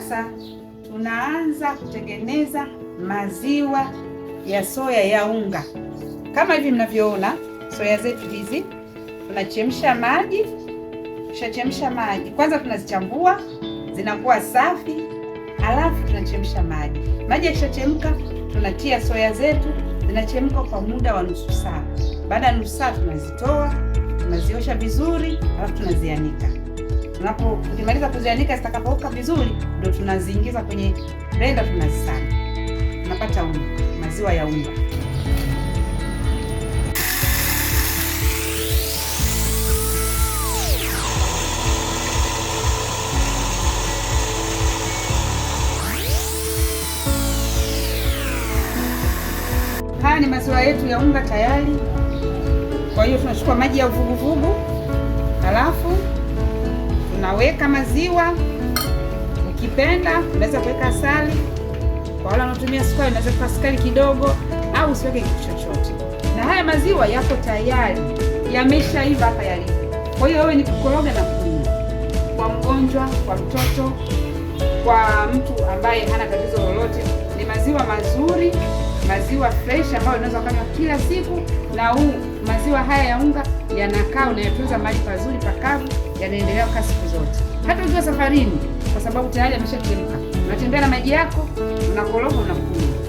Sasa tunaanza kutengeneza maziwa ya soya ya unga. Kama hivi mnavyoona, soya zetu hizi tunachemsha maji. Tushachemsha maji, kwanza tunazichambua zinakuwa safi, alafu tunachemsha maji. Maji yakishachemka, tunatia soya zetu, zinachemka kwa muda wa nusu saa. Baada ya nusu saa tunazitoa, tunaziosha vizuri, alafu tunazianika. Tukimaliza kuzianika, zitakapooka vizuri, ndio tunaziingiza kwenye blender, tunazisaga, tunapata unga, maziwa ya unga. Haya ni maziwa yetu ya unga tayari. Kwa hiyo tunachukua maji ya uvuguvugu, halafu tunaweka maziwa. Ukipenda unaweza kuweka asali. Kwa wale wanaotumia sukari, unaweza kuweka sukari kidogo au usiweke kitu chochote. Na haya maziwa yako tayari, yameshaiva hapa yalipo. Kwa hiyo wewe ni kukoroga na kunywa. Kwa mgonjwa, kwa mtoto, kwa mtu ambaye hana tatizo lolote, ni maziwa mazuri, maziwa fresh ambayo unaweza kunywa kila siku. Na huu maziwa haya ya unga yanakaa, unayatunza mahali pazuri pakavu, yanaendelea kukaa siku zote, hata ukiwa safarini, kwa sababu tayari yameshachemka. Unatembea na maji yako, unakoroga, unakunywa.